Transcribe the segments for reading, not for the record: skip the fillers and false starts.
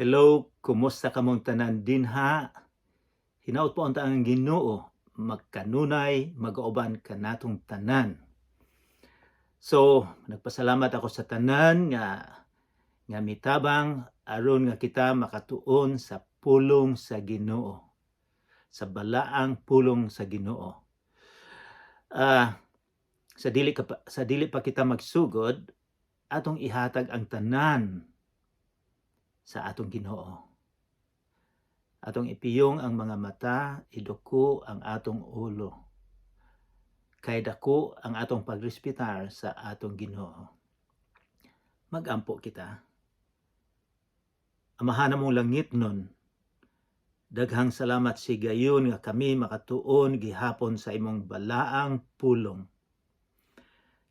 Hello, kumusta kamong tanan dinha? Hinaot po ang Ginoo magkanunay magauban kanatong tanan. So, nagpasalamat ako sa tanan nga mitabang aron nga kita makatuon sa pulong sa Ginoo. Sa balaang pulong sa Ginoo. Sa dili pa kita magsugod, atong ihatag ang tanan sa atong Ginoo. Atong ipiyong ang mga mata, iduko ang atong ulo. Kay dako ang atong pagrespetar sa atong Ginoo. Magampo kita. Amahan namong langitnon, daghang salamat sigayon nga kami makatuon gihapon sa imong balaang pulong.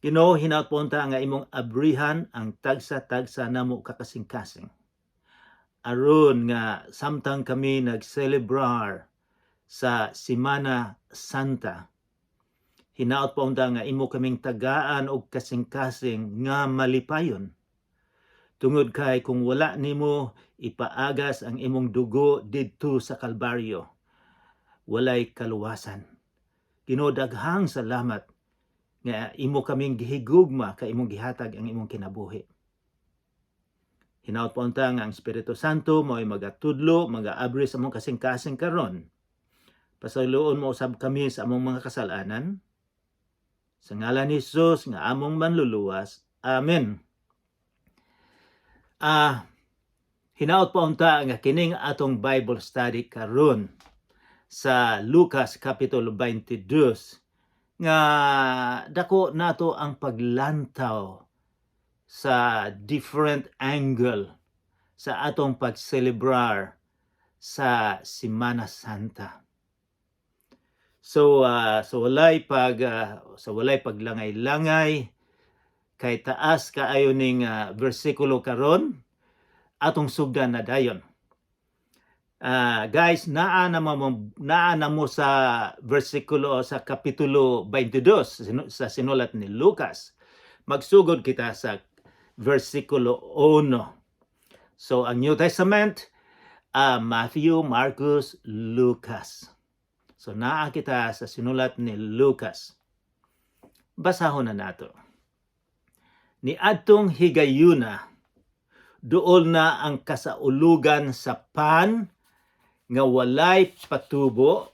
Ginoo, hinaot po unta nga imong abrihan ang tagsa-tagsa namo kakasingkasing. Aron nga samtang kami nagselebrar sa Simana Santa, hinaot po unta nga imo kaming tagaan og kasing-kasing nga malipayon. Tungod kay kung wala nimo ipaagas ang imong dugo didto sa Kalbaryo, walay kaluwasan. Ginoo, daghang salamat nga imo kaming gihigugma kay imong gihatag ang imong kinabuhi. Hinaot po unta nga ang Espiritu Santo mo'y magatudlo, magaabri sa among kasing-kasing karon. Pasayloon mo usab kami sa among mga kasalanan. Sa ngalan ni Jesus nga among manluluwas. Amen. Hinaot po unta nga kining atong Bible study karon sa Lucas Kapitulo 22 nga dako nato ang paglantaw sa different angle sa atong pagselebrar sa Semana Santa. So sa walay paglangay-langay, kay taas kaayo ning bersikulo karon, atong sugdan na dayon. Guys, naa na mo sa bersikulo sa kapitulo 22 sa sinulat ni Lucas. Magsugod kita sa versikulo 1. So ang New Testament, Matthew, Marcus, Lucas. So naa kita sa sinulat ni Lucas. Basahon na nato. Ni adtong higayuna, duol na ang kasaulugan sa pan nga walay patubo.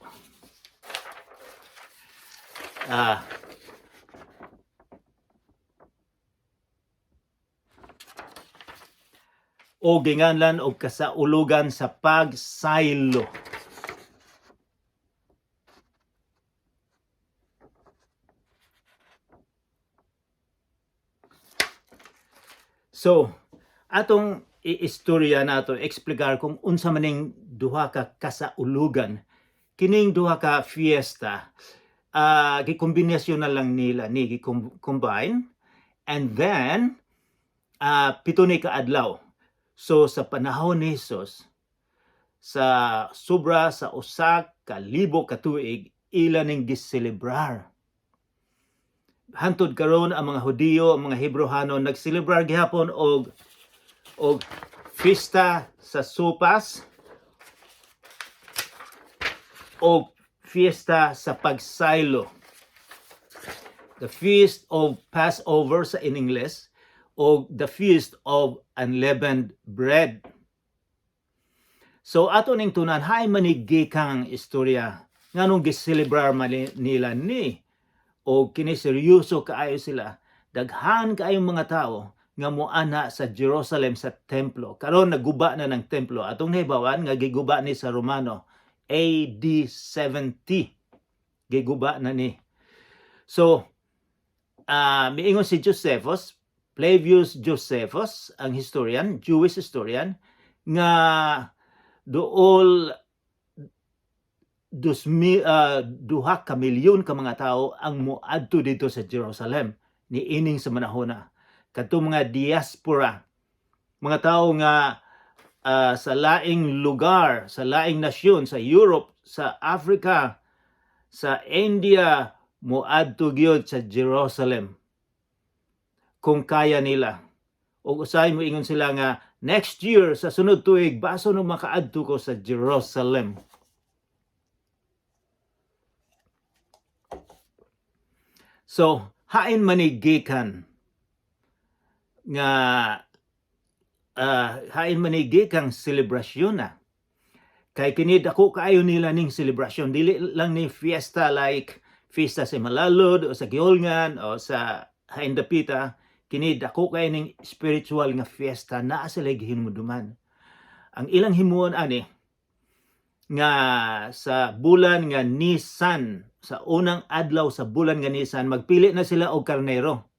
O ginganlan og kasaulugan sa pagsaylo. So, atong iistorya nato, eksplikar kung unsa maning duha ka kasaulugan. Kining duha ka fiesta, gikombinasyon na lang nila ni gi-combine and then 7 ni ka adlaw. So sa panahon ni Jesus, sa sobra sa 1,000 ka tuig ila ning giselebrar. Hantod karon ang mga Hudiyo, ang mga Hebrohano nagselebrar gihapon og fiesta sa sopas o fiesta sa pagsaylo. The Feast of Passover sa in English o the Feast of Unleavened Bread. So ato ning tunan hay manigikang istorya nganong giselebrar man nila ni o kini seryoso kaayo sila. Daghan kaayong mga tao nga moana sa Jerusalem sa templo. Karon naguba na ng templo. Atong nahibawan nga giguba ni sa Romano AD 70. Giguba na ni. So miingon si Josephus, Flavius Josephus, ang historian, Jewish historian, nga duol 2 ka milyon ka mga tao ang moadto dito sa Jerusalem ni ining sa manahona. Kadto mga diaspora, mga tao nga sa laing lugar, sa laing nasyon, sa Europe, sa Africa, sa India, moadto gyud sa Jerusalem kung kaya nila. Ug usahay mo ingon sila nga next year, sa sunod tuig, baso no makaadto ko sa Jerusalem. So, hain man ni gikan nga hain man ni gikang selebrasyon na. Kay kini, dako kaayo nila ning selebrasyon, dili lang ni fiesta like fiesta sa Malalod o sa Guihulngan o sa Hain Dapita. Kini dako kay ning spiritual nga fiesta, naa sila gihinumduman. Ang ilang himuon ani nga sa bulan nga Nisan, sa unang adlaw sa bulan nga Nisan, magpili na sila og karnero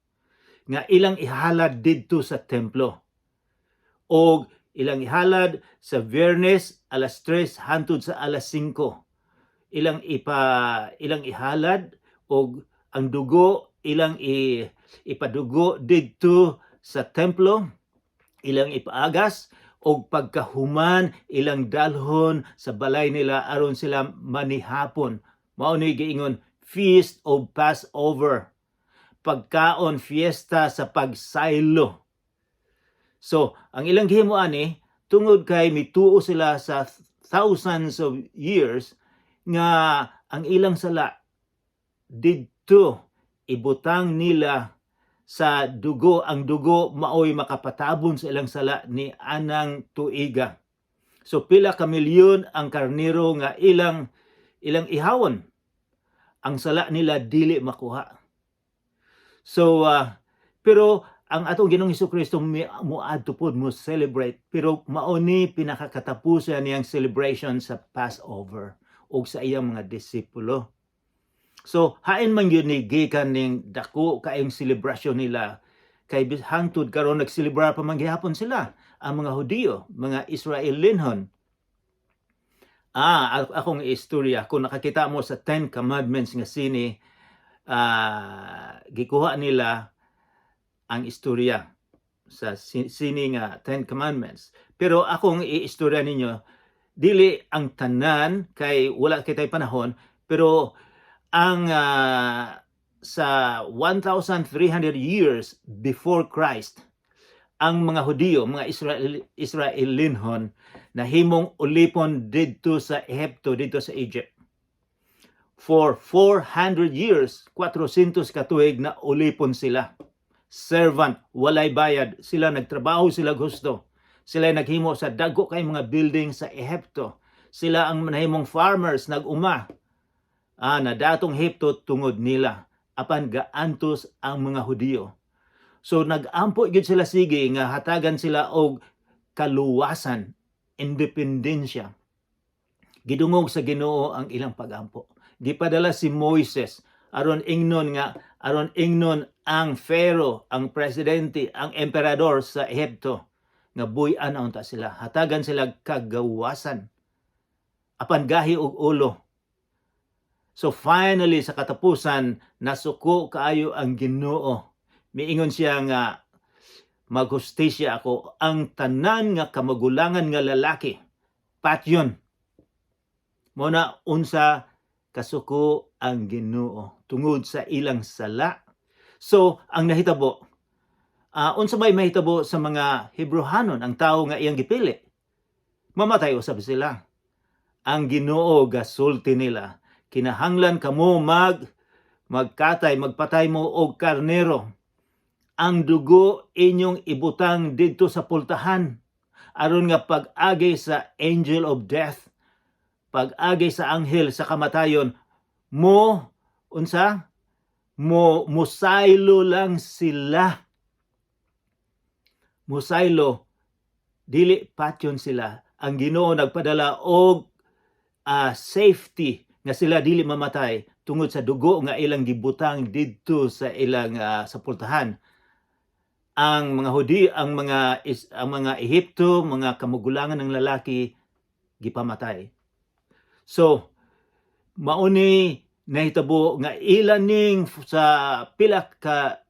nga ilang ihalad didto sa templo. Og ilang ihalad sa Biyernes alas 3 hangtod sa alas 5. Ilang ihalad og ang dugo ilang ipadugo didto sa templo, ilang ipaagas, og pagkahuman ilang dalhon sa balay nila aron sila manihapon. Mao ni giingon Feast of Passover. Pagkaon, fiesta sa pagsaylo. So, ang ilang gihimo ani tungod kay mituo sila sa thousands of years nga ang ilang sala didto ibutang nila sa dugo, ang dugo maoy makapatabon sa ilang sala ni anang tuiga. So pila ka milyon ang karnero nga ilang ihawon. Ang sala nila dili makuha. So pero ang atong Ginoong Kristo moadto pod mo celebrate, pero mao ni pinakakatapusan niyang celebration sa Passover ug sa iyang mga disipulo. So hain man gyud ni gikan ning dako kaayong selebrasyon nila, kay hangtod karon nagselebrar pa man gihapon sila, ang mga Hudiyo, mga Israelinhon. Akong istorya, kung nakakita mo sa Ten Commandments nga sine, gikuha nila ang istorya sa sini nga Ten Commandments. Pero akong iistorya ninyo, dili ang tanan kay wala kitay panahon, pero ang sa 1,300 years before Christ, ang mga Hudiyo, mga Israelinhon, nahimong ulipon didto sa Ehipto, didto sa Egypt. For 400 years, 400 katuig na ulipon sila. Servant, walay bayad. Sila nagtrabaho sila gusto. Sila naghimo sa dagko kay mga building sa Ehipto. Sila ang nahimong farmers, nag-uma. Na datong Ehipto tungod nila. Apan gaantos ang mga Hudiyo. So nag-ampo gyud sila sige nga hatagan sila og kaluwasan, independensya. Gidungog sa Ginoo ang ilang pagampo. Gipadala si Moises aron ingnon ang Pharaoh, ang presidente, ang emperador sa Ehipto nga buy-an unta sila, hatagan sila kagawasan. Apan gahi og ulo. So finally, sa katapusan, nasuko kaayo ang Ginoo. Miingon siya nga maghustisya ako, ang tanan nga kamagulangan nga lalaki patyon. Mo na unsa kasuko ang Ginoo tungod sa ilang sala. So ang nahitabo, unsa may mahitabo sa mga Hebrehanon, ang tawo nga iyang gipili? Mamatay usab sila. Ang Ginoo gasulti nila, kinahanglan kamo magkatay, magpatay mo og karnero. Ang dugo inyong ibutang didto sa pultahan aron nga pag-agi sa angel of death, pag-agi sa anghel sa kamatayon, mo unsa mo musaylo lang sila, musaylo, dili patyon sila. Ang Ginoo nagpadala og safety nga sila dili mamatay tungod sa dugo nga ilang gibutang didto sa ilang sa pultahan. Ang mga Hudi, ang mga Ehipto, mga kamagulangan ng lalaki gipamatay. So mauni nahitabo nga ilan ning sa pila ka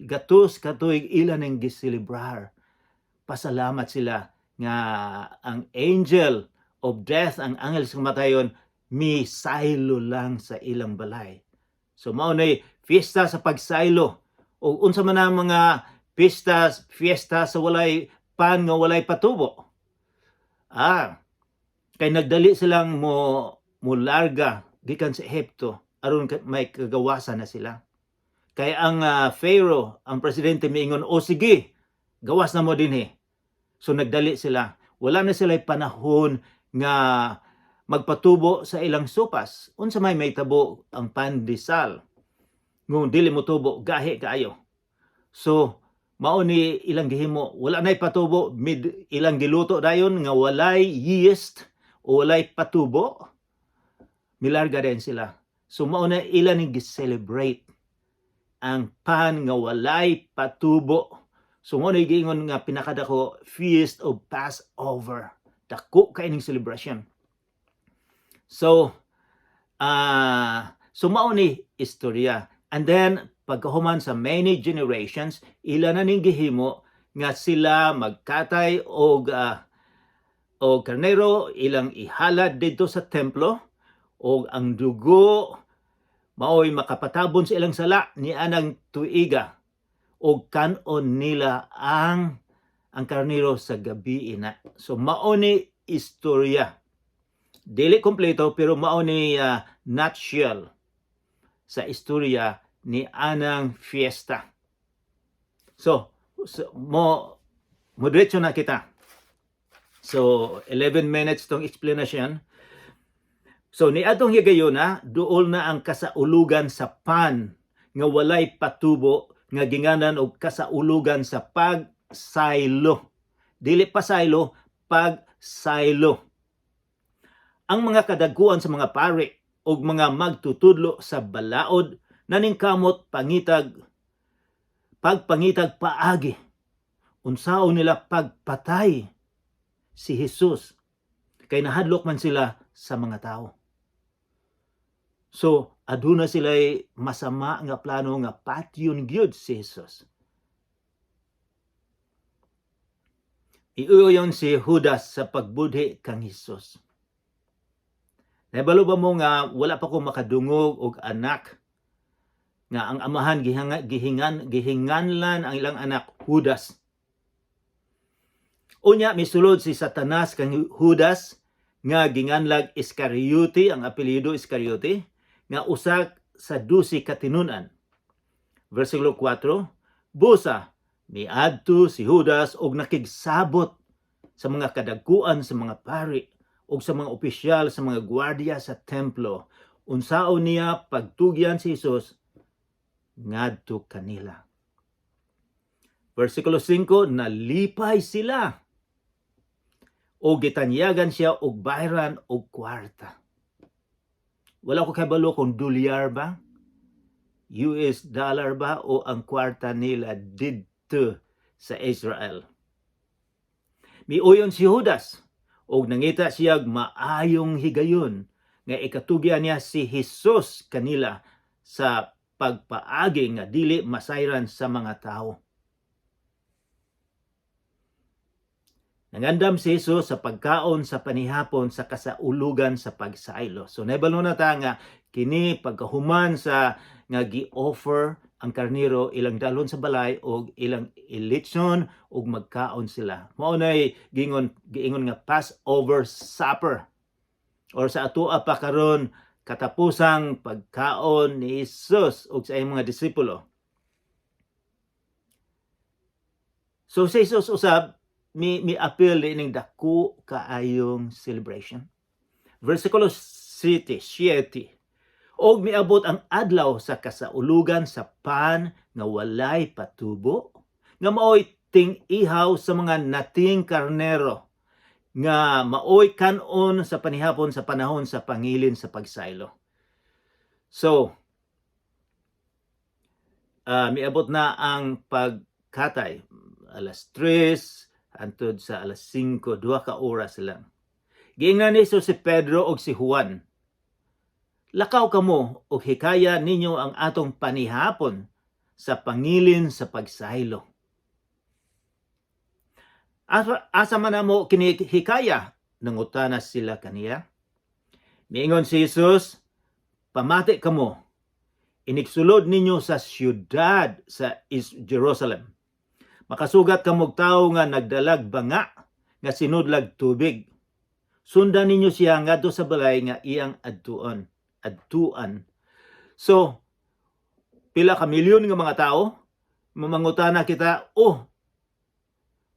gatos katuig ila ning giselebrar. Pasalamat sila nga ang angel of death, ang anghel sa kamatayon, misaylo lang sa ilang balay. So mao nay fiesta sa pagsaylo. O unsa man ang mga Pista, fiesta sa walay pan nga walay patubo. Kay nagdali silang mo larga gikan sa Ehipto aron may kagawasan na sila. Kay ang Pharaoh, ang presidente, miingon, "O sige, gawas na mo dinhi." So nagdali sila. Wala na sila panahon nga magpatubo sa ilang sopas. Unsa may tabo ang pandesal? Ngung dili mo tubo, gahi kaayo. So mao ni ilang gihimo, wala nay patubo, mid ilang giluto dayon nga walay yeast o walay patubo. Milarga din sila. So mao na ilang ning gi-celebrate ang pan nga walay patubo. So mao na giingon nga pinakadako feast of Passover. Dako kay ning celebration. So mao ni istorya. And then pagkahuman sa many generations, ila na ning gihimo nga sila magkatay og karnero, ilang ihalad didto sa templo og ang dugo maoy makapatabon sa ilang sala ni anang tuiga og kan-on nila ang karnero sa gabi ina. So mao ni istorya. Dili kompleto, pero mao ni nutshell sa istorya ni anang fiesta. So mo diretso na kita. So 11 minutes tong explanation. So niadtong higayuna, duol na ang kasaulugan sa pan nga walay patubo nga ginganan og kasaulugan sa pagsaylo. Dili pasaylo, pagsaylo. Ang mga kadaguan sa mga pari ug mga magtutudlo sa balaod naningkamot pagpangitag paagi unsaon nila pagpatay si Jesus kay nahadlok man sila sa mga tao. So aduna sila'y masama nga plano nga patyon gyud si Jesus. Iuyon si Judas sa pagbudhi kang Jesus. Nahibalo ba mo nga wala pa ko makadungog og anak nga ang amahan gihinganlan ang ilang anak Judas? Unya misulod si Satanas kang Judas nga ginganlag Iscariote, ang apelyido Iscariote, nga usa sa 12 ka tinun-an. Versikulo 4, Busa miadto si Judas og nakigsabot sa mga kadagkuan sa mga pari ug sa mga opisyal sa mga gwardiya sa templo unsaon niya pagtugyan si Jesus ngadto kanila. Versikulo 5, nalipay sila o gitanyagan siya og bayran og kwarta. Wala ko kabalo kung dolyar ba, US dollar ba o ang kwarta nila didto sa Israel. Miuyon si Judas og nangita siya maayong higayon nga ikatugyan niya si Jesus kanila sa pagpaagi nga dili masayran sa mga tao. Nangandam si Jesus sa pagkaon sa panihapon sa kasaulugan sa pagsaylo. So nahibalo na ta nga kini pagkahuman sa nga gi-offer ang karnero, ilang dalhon sa balay og ilang ilitson og magkaon sila. Mao nay giingon nga Passover supper or sa atoa pa karon, katapusang pagkaon ni Jesus ug sa iyang mga disipulo. So si Jesus usab mi appeal ining dako kaayong celebration. Versikulo 7, 7. Og miabot ang adlaw sa kasaulugan sa pan nga walay patubo, nga maoy ting-ihaw sa mga nating karnero, nga maoy kanon sa panihapon sa panahon sa pangilin sa pagsaylo. So, miabot na ang pagkatay. Alas 3, antod sa alas 5, 2 ka oras lang. Giingnan ni Jesus si Pedro og si Juan, "Lakaw kamo og hikaya ninyo ang atong panihapon sa pangilin sa pagsaylo." "Asa man namo kini hikaya?" nangutana sila kaniya. Miingon si Jesus, "Pamati kamo. Iniksulod ninyo sa siyudad sa Jerusalem. Makasugat kamog tawo nga nagdalag banga nga sinudlag tubig. Sundan ninyo siya ngadto sa balay nga iyang adtuon. Adtuan. So, pila ka milyon nga mga tao, mamangutana kita, "Oh,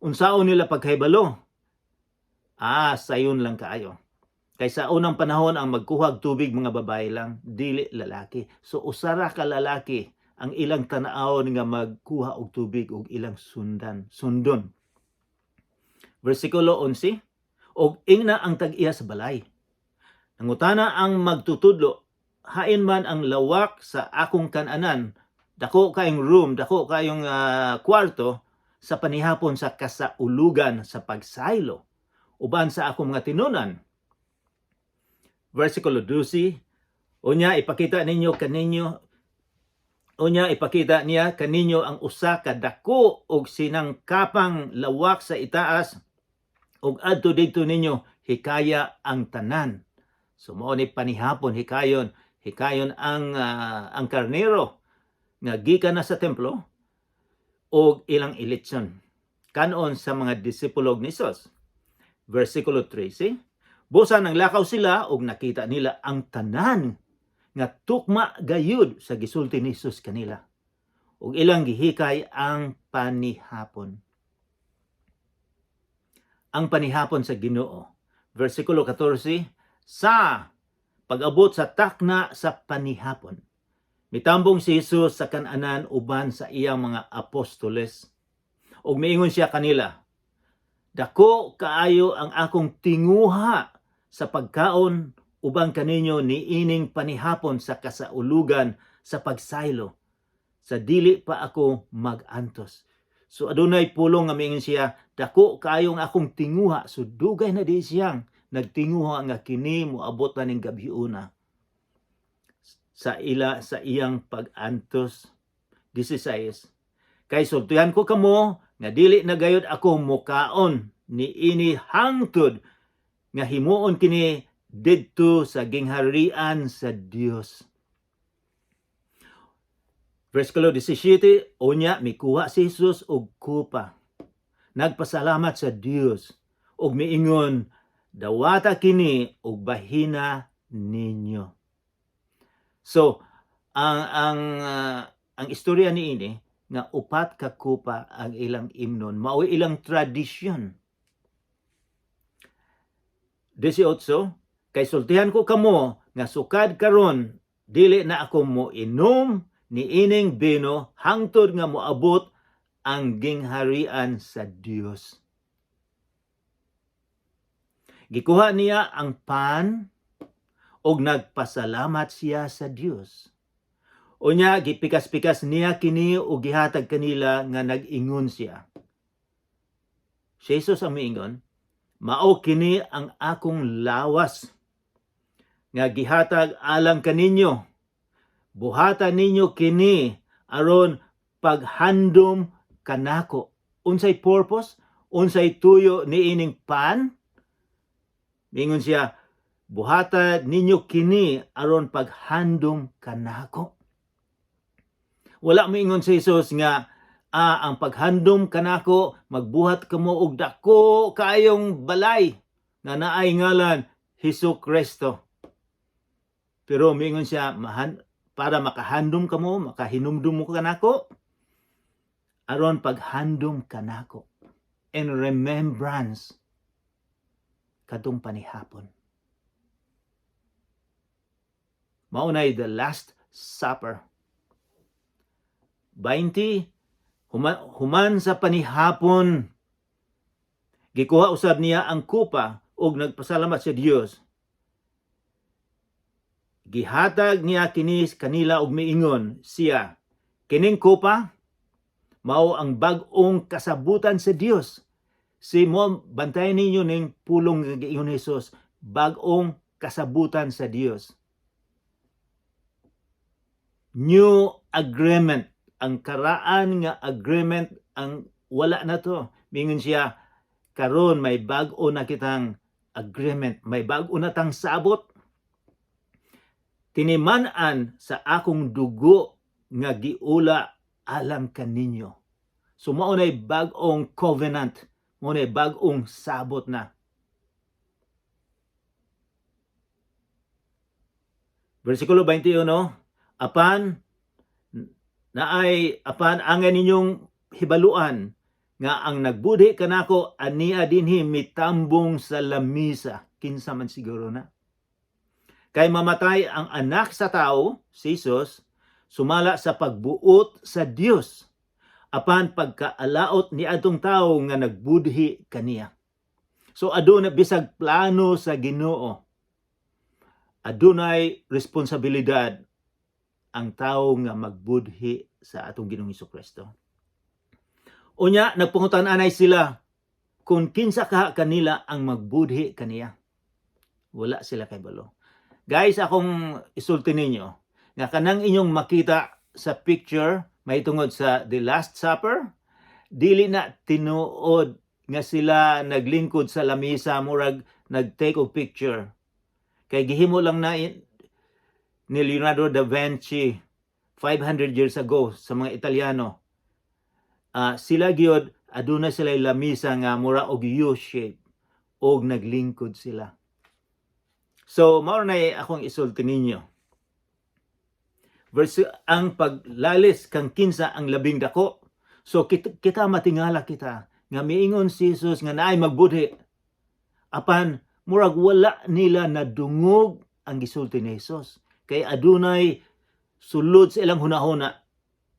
unsaon nila pagkahibalo?" Ah, sayon lang kaayo. Kay sa unang panahon, ang magkuhag tubig mga babae lang, dili lalaki. So usara ka lalaki ang ilang tan-awon nga magkuha og tubig og ilang sundan, sundon. Versikulo 11, og ingna ang tag-iya sa balay, "Nangutana ang magtutudlo, hain man ang lawak sa akong kananan, dako kayong room, dako kayong kwarto sa panihapon sa kasaulugan sa pagsaylo uban sa akong mga tinunan?" Versikulo 12, unya ipakita niya kaninyo ang usa ka dako og sinangkapang lawak sa itaas ug adto didto ninyo hikaya ang tanan. So mao ni panihapon, hikayon hikayon ang karnero nga gikan na sa templo og ilang ilitson kanon sa mga disipulo ni Jesus. Versikulo 13, busa nanglakaw sila og nakita nila ang tanan nga tukma gayud sa gisulti ni Jesus kanila. Ug ilang gihikay ang panihapon. Ang panihapon sa Ginoo. Versikulo 14, sa pag-abot sa takna sa panihapon, mitambong si Jesus sa kananan uban sa iyang mga apostoles. Ug miingon siya kanila, "Dako kaayo ang akong tinguha sa pagkaon uban kaninyo niining panihapon sa kasaulugan sa pagsaylo sa dili pa ako mag-antos." So adunay pulong nga miingon siya, "Dako kaayong akong tinguha." So dugay na di siyang nagtinguha nga kini moabot na ning gabhiona sa iyang pag-antos. 16. Kay sultihan ko kamo nga dili na gayud ako mukaon ni ini hangtod nga himuon kini didto sa gingharian sa Dios. Versikulo 17, unya mikuha si Jesus og kupa. Nagpasalamat sa Dios ug miingon, "Dawata kini ug bahina ninyo." So, ang istorya niini nga upat ka kupa ang ilang imnon, mao'y ilang tradisyon. 18, kay sultihan ko kamo nga sukad karon dili na ako mo inom ni ining bino hangtod nga moabot ang gingharian sa Dios. Gikuha niya ang pan ug nagpasalamat siya sa Dios. Unya gipikas-pikas niya kini ug gihatag kanila nga nag-ingon siya. Si Jesus ang miingon, "Mao kini ang akong lawas nga gihatag alang kaninyo. Buhata ninyo kini aron paghandom kanako." Unsay purpose? Unsay tuyo niining pan? Mingon siya, "Buhata ninyo kini aron paghandom kanako." Wala moingon si Jesus nga ang paghandom kanako, magbuhat kamo og dako kaayong balay nga naay ngalan Hesus Kristo. Pero miingon siya, para makahandom kamo, makahinumdum mo kanako, aron paghandom kanako in remembrance kadtong panihapon. Maunay the Last Supper. 20, human sa panihapon, gikuha usab niya ang kupa ug nagpasalamat sa Dios. Gihatag niya kini kanila ug miingon siya, "Kining kupa mao ang bag-ong kasabutan sa Dios." Si mo bantayan ninyo ning pulong nga giingon ni Jesus, bag-ong kasabutan sa Dios. New agreement, ang karaan nga agreement ang wala na to. Mingon siya, karon may bag-o na kitang agreement, may bag-o na tang sabot. "Tiniman-an sa akong dugo nga giula alang kaninyo." So mao nay bag-ong covenant, mao nay bag-ong sabot na. Versikulo 21, apan naay apan angay ninyong hibaluan nga ang nagbudhi kanako ania dinhi mitambong sa lamisa. Kinsa man siguro na? Kay mamatay ang Anak sa Tao, si Jesus, sumala sa pagbuot sa Dios, apan pagkaalaot ni adtong tawo nga nagbudhi kaniya. So aduna bisag plano sa Ginoo, adunay responsibilidad ang tawo nga magbudhi sa atong Ginoong Kristo. Unya nagpangutan-anay sila kung kinsa ka kanila ang magbudhi kaniya. Wala sila kabalo. Guys, akong isulti ninyo nga kanang inyong makita sa picture may tungod sa The Last Supper, dili na tinuod nga sila naglingkod sa lamisa, murag nag-take og picture. Kay gihimo lang na ni Leonardo da Vinci 500 years ago sa mga Italiano. Sila gyud, aduna sila lamisa nga mura og U shape og naglingkod sila. So mao na akong isulti ninyo. Verse ang paglalis kang kinsa ang labing dako. So kita matingala kita nga miingon si Jesus nga naay magbudhi. Apan murag wala nila nadungog ang gisulti ni Jesus. Kay adunay sulod sa ilang hunahuna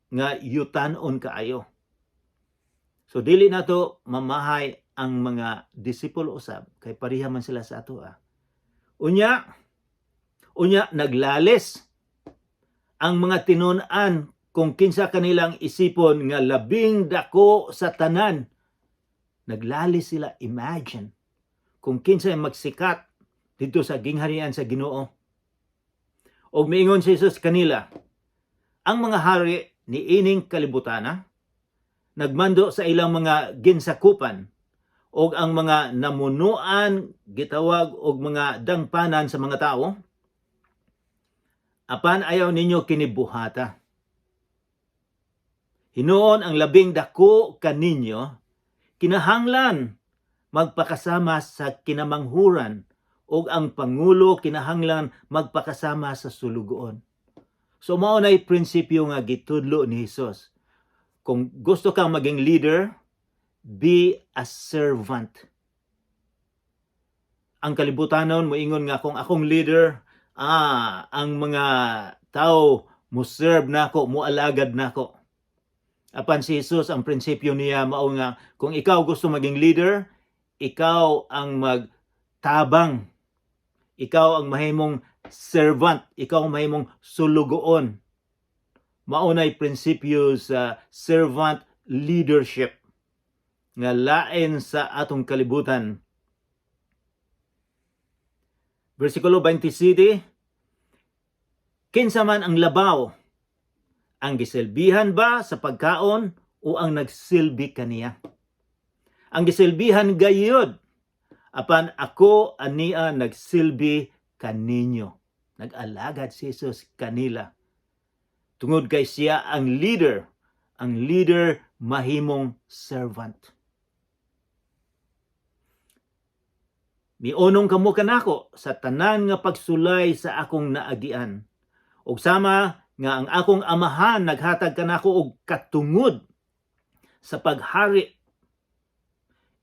nga yutan-on kaayo. So dili nato mamahay ang mga disipulo usab kay pareha man sila sa ato ah. Unya naglalis ang mga tinun-an kung kinsa kanilang isipon nga labing dako sa tanan. Naglalis sila, imagine kung kinsa magsikat didto sa gingharian sa Ginoo. Og miingon si Jesus kanila, "Ang mga hari ni ining kalibutana nagmando sa ilang mga ginsakupan, og ang mga namunuan gitawag og mga dangpanan sa mga tao. Apan ayaw ninyo kini buhata. Hinuon ang labing dako kaninyo kinahanglan magpakasama sa kinamanghuran, ug ang pangulo kinahanglan magpakasama sa sulugoon." So mao nay prinsipyo nga gitudlo ni Jesus. Kung gusto kang maging leader, be a servant. Ang kalibutanon moingon nga kung akong leader, ang mga tao mo serve nako, mo alagad nako. Apan si Jesus, ang prinsipyo niya mao nga kung ikaw gusto maging leader, ikaw ang magtabang. Ikaw ang mahimong servant, ikaw ang mahimong sulugoon. Mao nay prinsipyo sa servant leadership nga lain sa atong kalibutan. Versikulo 27, "Kinsa man ang labaw, ang gisilbihan ba sa pagkaon o ang nagsilbi kaniya? Ang gisilbihan gayud. Apan ako ania nagsilbi kaninyo." Nag-alagad si Jesus kanila. Tungod kay siya ang leader mahimong servant. "Miunong kamo kanako sa tanan nga pagsulay sa akong naagian. Ug sama nga ang akong Amahan naghatag kanako og katungod sa paghari,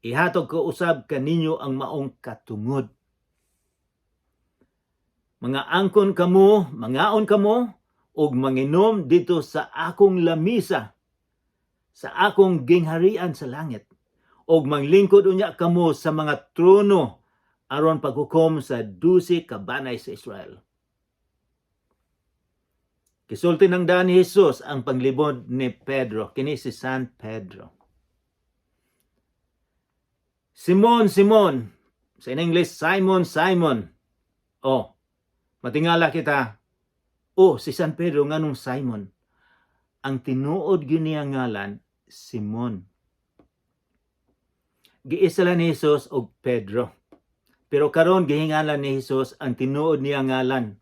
ihatag ko usab kaninyo ang maong katungod. Mga angkon kamo, mangaon kamo ug manginom didto sa akong lamisa sa akong gingharian sa langit, ug manglingkod unya kamo sa mga trono aron paghukom sa 12 ka banay sa Israel." Gisulti nang daan ni Jesus ang panglibod ni Pedro, kini si San Pedro. "Simon, Simon," sa in English, "Simon, Simon." Oh, matingala kita. Oh, si San Pedro, nganong Simon? Ang tinuod gyud niya ngalan, Simon. Giisala ni Jesus og Pedro. Pero karon gihingalan ni Jesus ang tinuod niya ngalan.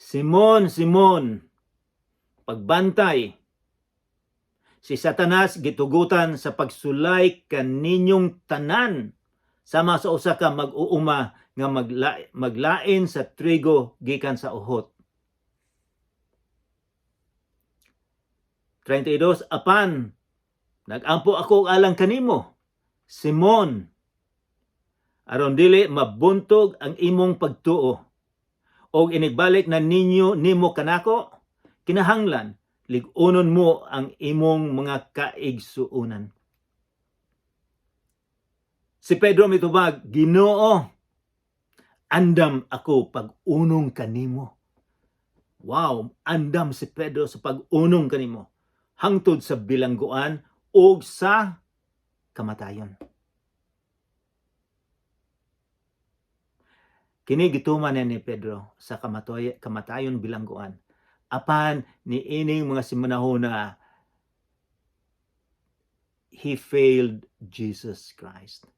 "Simon, Simon, pagbantay. Si Satanas gitugutan sa pagsulay kaninyong tanan sama sa usa ka mag-uuma nga maglain sa trigo gikan sa uhot. 32. Apan nagampo ako alang kanimo, Simon, aron dili mabuntog ang imong pagtuo. Og inigbalik na ninyo nimo kanako, kinahanglan lig-unon mo ang imong mga kaigsuonan. Si Pedro mitubag, "Ginoo, andam ako pag-unong kanimo." Wow, andam si Pedro sa pag-unong kanimo hangtod sa bilangguan o sa kamatayon. Kini gituman ni Pedro sa kamatayon, bilangguan. Apan ni ining mga simanahona, he failed Jesus Christ.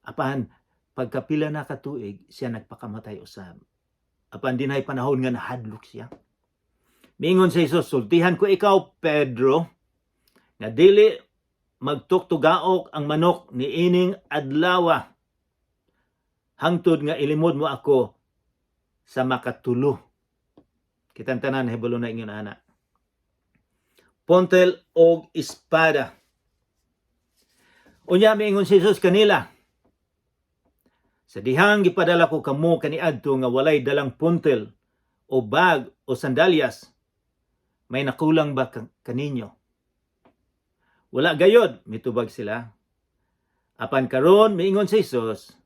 Apan pagkapila na katuig siya nagpakamatay usab. Apan dinhay panahon nga nahadlok siya. Mingon si Jesus, "Sultihan ko ikaw, Pedro, nga dili magtuktugaok ang manok ni ining adlawa hangtod nga ilimod mo ako sa makatulo." Kitang tanan hibalo na ingon ana. Pontel og espada. Unya miingon si Jesus kanila, "Sa dihang gipadala ko kamo kaniadto nga walay dalang puntel o bag o sandalyas, may nakulang ba kaninyo?" "Wala gayod," mitubag sila. Apan karon miingon si Jesus,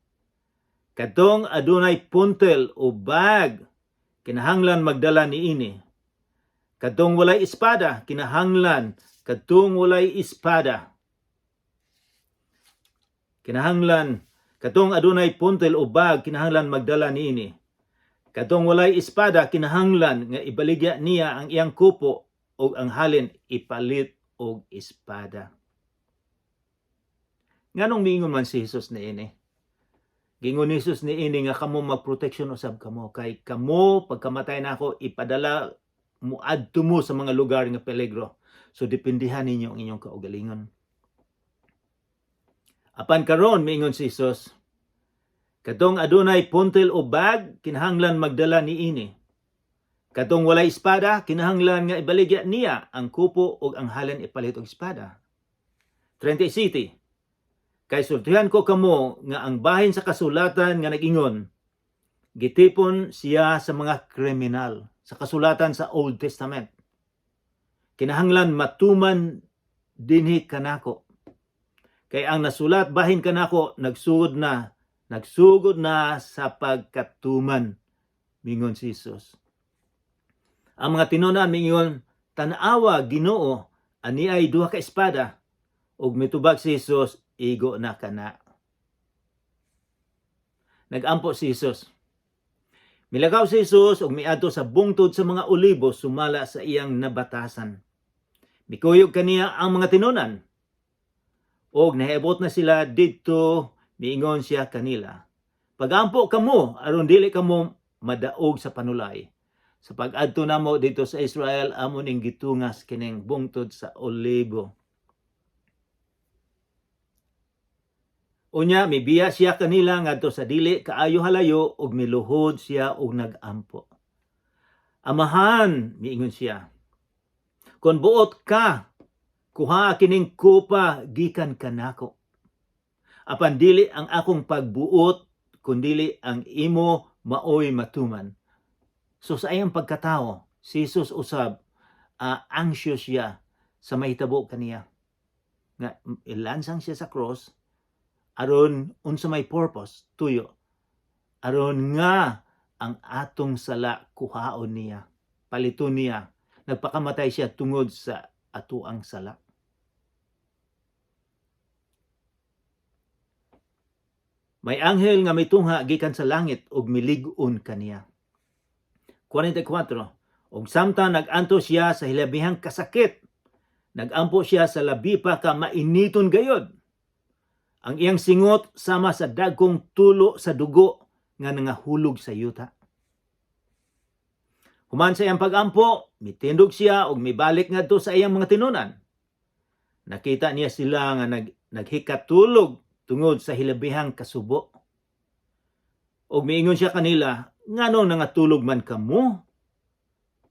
"Kadtong adunay puntel o bag, kinahanglan magdala niini. Kadtong walay espada, kinahanglan kadtong walay espada. Kinahanglan kadtong adunay puntel o bag, kinahanglan magdala niini. Kadtong walay espada, kinahanglan nga ibaligya niya ang iyang kupo ug ang halin ipalit og espada." Nganong miingon man si Jesus niini? Giingon ni Jesus niini nga kamo magproteksyon usab kamo, kay kamo pagkamatay nako ipadala mo adto mo sa mga lugar nga peligro. So dependehan ninyo ang inyong kaugalingon. Apan karon miingon si Jesus, "Kadtong adunay puntel o bag, kinahanglan magdala niini. Kadtong walay espada, kinahanglan nga ibaligya niya ang kupo ug ang halin ipalit og espada." 30 City. "Kay sultihan ko kamo nga ang bahin sa kasulatan nga nag-ingon, 'Gitipon siya sa mga kriminal,' sa kasulatan sa Old Testament, kinahanglan matuman dinhi kanako. Kay ang nasulat bahin kanako nagsugod na sa pagkatuman," mingon si Jesus. Ang mga tinunan mingon, "Tan-awa, Ginoo, ani ay duha ka espada." Ug mitubag si Jesus, "Igo na kana." Nagampo si Jesus. Milakaw si Jesus ug miadto sa bungtod sa mga Olibo sumala sa iyang nabatasan. Mikuyog kaniya ang mga tinunan. Og nahiabot na sila didto, miingon siya kanila, "Pagampo kamo aron dili kamo madaog sa panulay." Sa pag-adto namo dito sa Israel, amo ning gitungas kining bungtod sa Olibo. Unya mibiya siya kanila ngadto sa dili kaayo halayo ug miluhod siya og nagampo. "Amahan," miingon siya, "kon buot ka, kuha kining kupa gikan kanako. Apan dili ang akong pagbuot, kundili ang imo maoy matuman." So sa iyang pagkatao, si Jesus usab anxious siya sa mahitabo kaniya. Nga ilansang siya sa cross aron unsa may purpose, tuyo aron nga ang atong sala kuhaon niya, paliton niya. Nagpakamatay siya tungod sa atoang sala. May anghel nga mitungha gikan sa langit ug milig-on kaniya. 44. Ug samtang nag-antos siya sa hilabihang kasakit, nagampo siya sa labi pa ka mainiton gayod. Ang iyang singot sama sa dagkong tulo sa dugo nga nangahulog sa yuta. Human sa iyang pagampo, mitindog siya ug mibalik ngadto sa iyang mga tinunan. Nakita niya sila nga naghikatulog tungod sa hilabihang kasubo. Og miingon siya kanila, "Nganong nangatulog man kamo?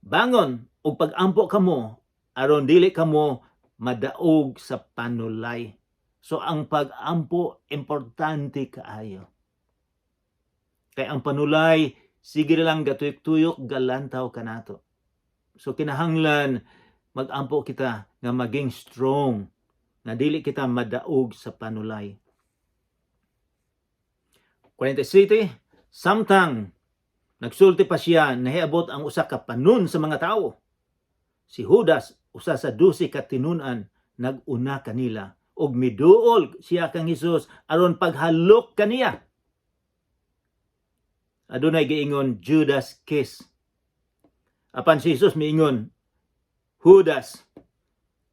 Bangon ug pag-ampo kamo aron dili kamo madaog sa panulay." So ang pag-ampo, importante kaayo. Kay ang panulay, sige lang gatuyok-tuyok, galantaw kanato. So kinahanglan mag-ampo kita nga maging strong nga dili kita madaog sa panulay. 47. Samtang nagsulti pa siya, nahiabot ang usa ka panon sa mga tawo. Si Judas, usa sa 12 ka tinun-an, nag-una kanila ug miduol siya kang Hesus aron paghalok kaniya. Adunay giingon, "Judas kiss." Apan si Jesus miingon, "Judas,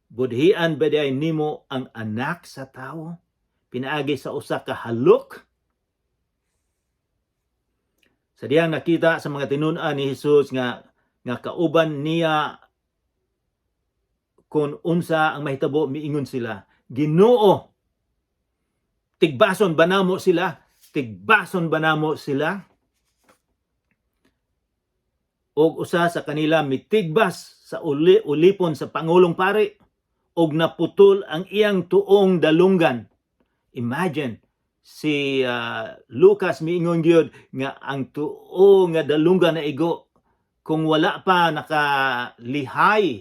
budhian ba diay nimo ang Anak sa Tawo pinaagi sa usa ka halok?" Sa diyang nakita sa mga tinun-an ni Jesus nga kauban niya kung unsa ang mahitabo, miingon sila, "Ginoo, tigbason ba namo sila? Tigbason ba namo sila?" Og usa sa kanila mitigbas sa ulipon sa pangulong pari og naputol ang iyang tuong dalunggan. Imagine, si Lucas miingon gyud nga ang tuo nga dalunggan na igo, kung wala pa nakalihay,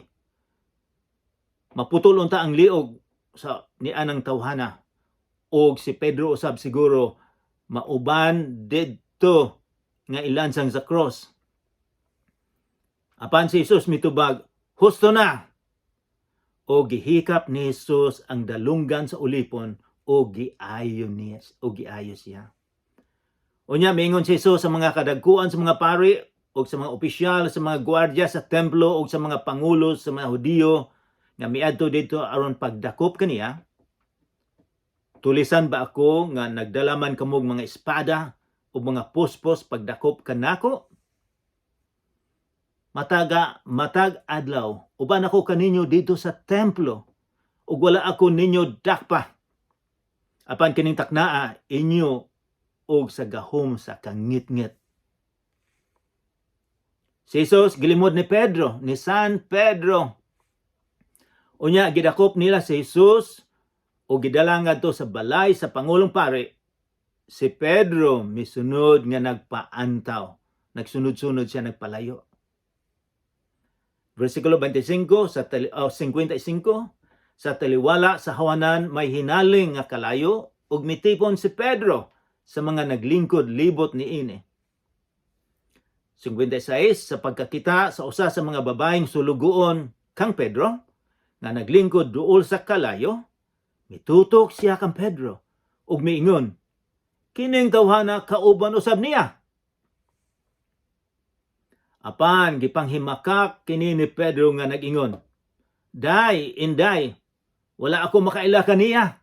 maputol unta ang liog sa ni anang tawhana. Og si Pedro usab siguro mauban didto nga ilansang sa cross. Apan si Jesus mitubag, "Husto na." O gihikap ni Jesus ang dalunggan sa ulipon o giayo niya o giayo siya. Unya miingon si Jesus sa mga kadagkuan sa mga pari o sa mga opisyal, sa mga gwardiya sa templo o sa mga pangulo sa mga Hudiyo nga miadto didto aron pagdakop kaniya, "Tulisan ba ako nga nagdala man kamog mga espada o mga puspos pagdakop kanako? Matag adlaw uban ako kaninyo didto sa templo ug wala ako ninyo dakpa. Apan kining taknaa inyo og sa gahom sa kangitngit." Si Jesus gilimod ni Pedro, ni San Pedro. Unya gidakop nila si Jesus o gidala ngadto sa balay sa pangulong pari. Si Pedro misunod nga nagpaantaw. Nagsunod-sunod siya, nagpalayo. Versikulo 25 oh, 55. Sa taliwala sa hawanan, may hinaling nga kalayo ug mitipon si Pedro sa mga naglingkod libot niini. 56. Sa pagkakita sa usa sa mga babaeng sulugoon kang Pedro nga naglingkod duol sa kalayo, mitutok siya kang Pedro ug miingon, "Kining tawhana kauban usab niya." Apan gipanghimakak kini ni Pedro nga nag-ingon, "Day, inday, wala ako makaila kaniya."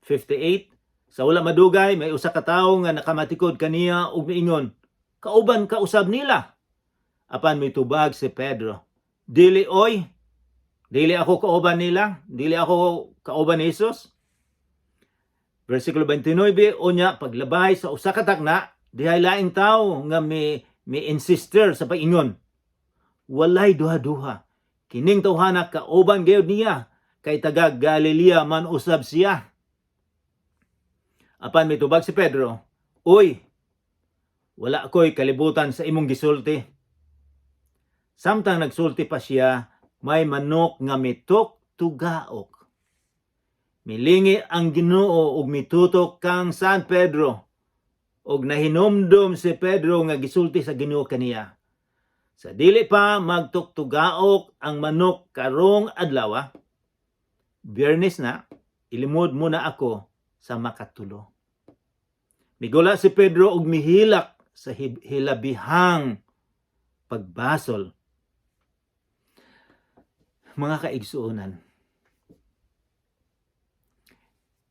58. Sa wala madugay, may usa ka tawo nga nakamatikod kaniya ug miingon, "Kauban ka usab nila." Apan mitubag si Pedro, "Dili oy, dili ako kauban nila, dili ako kauban ni Jesus." Versikulo 29. Unya paglabay sa usa ka takna, dihay laing tawo nga mi insister sa pag-ingon, "Walay duha-duha. Kining tawhana kauban gayud niya kay taga Galilea man usab siya." Apan mitubag si Pedro, "Uy, wala ko'y kalibutan sa imong gisulti." Samtang nagsulti pa siya, may manok nga mitok tugaok. Milingi ang Ginoo ug mitutok kang San Pedro. Ug nahinumdum si Pedro nga gisulti sa Ginoo kaniya, "Sa dili pa magtuktugaok ang manok karong adlaw, Biyernes na, ilimod mo na ako sa makatulo." Migula si Pedro ug mihilak sa hilabihang pagbasol. Mga kaigsuonan,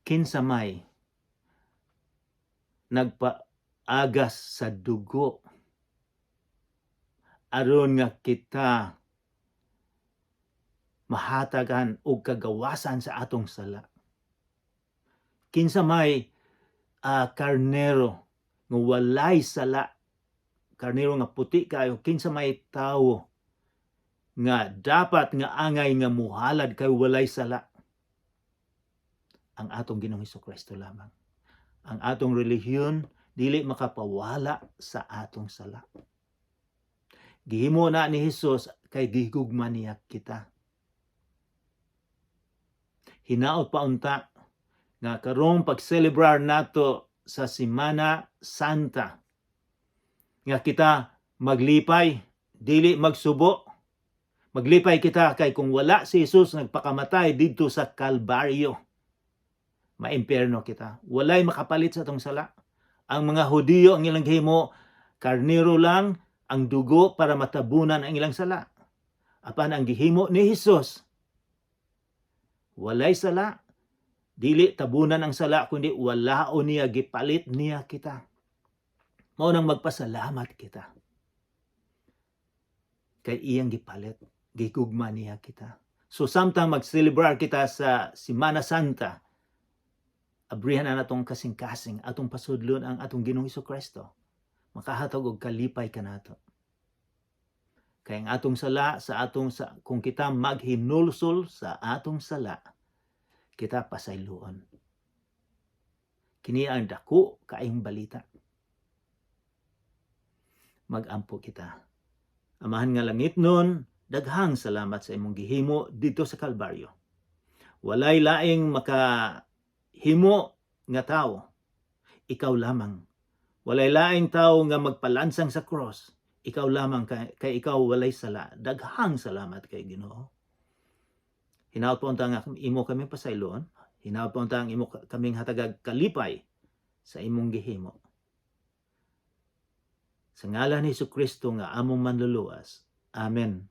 kinsa may nagpaagas sa dugo aron nga kita Mahatagan og kagawasan sa atong sala. Kinsa may karnero nga walay sala, karnero nga puti kayo, kinsa may tawo nga dapat nga angay nga muhalad kay walay sala? Ang atong Ginoong Kristo lamang. Ang atong relihiyon dili makapawala sa atong sala. Gihimo na ni Hesus kay gihigugma niya kita. Hinaot pa unta nga karong pagselebrar nato sa Simana Santa nga kita maglipay, dili magsubo. Maglipay kita kay kung wala si Jesus nagpakamatay didto sa Kalbaryo, maimpierno kita. Walay makapalit sa atong sala. Ang mga Hudiyo, ang ilang gihimo, karnero lang ang dugo para matabunan ang ilang sala. Apan ang gihimo ni Jesus, walay sala, dili tabunan ang sala kundi walaon niya, gipalit niya kita. Mao nang magpasalamat kita. Kay iyang gipalit, gigugma niya kita. So samtang mag-celebrar kita sa Simana Santa, abrihan na natong kasing-kasing, atong pasudlon ang atong Ginoong Kristo. Makahatag og kalipay kanato. Kay ang atong sala sa atong sa, kung kita maghinulsol sa atong sala, kita pasayloon. Kini ang dako kaayong balita. Magampo kita. Amahan nga langitnon, daghang salamat sa imong gihimo didto sa Kalbaryo. Walay laing makahimo nga tao. Ikaw lamang. Walay laing tao nga magpalansang sa cross. Ikaw lamang kay ikaw walay sala. Daghang salamat kay Ginoo. Hinaot po unta nga imo kami pasayloon. Hinaot po unta ang imo kaming hatagag kalipay sa imong gihimo. Sa ngalan ni Kristo nga among manluluwas. Amen.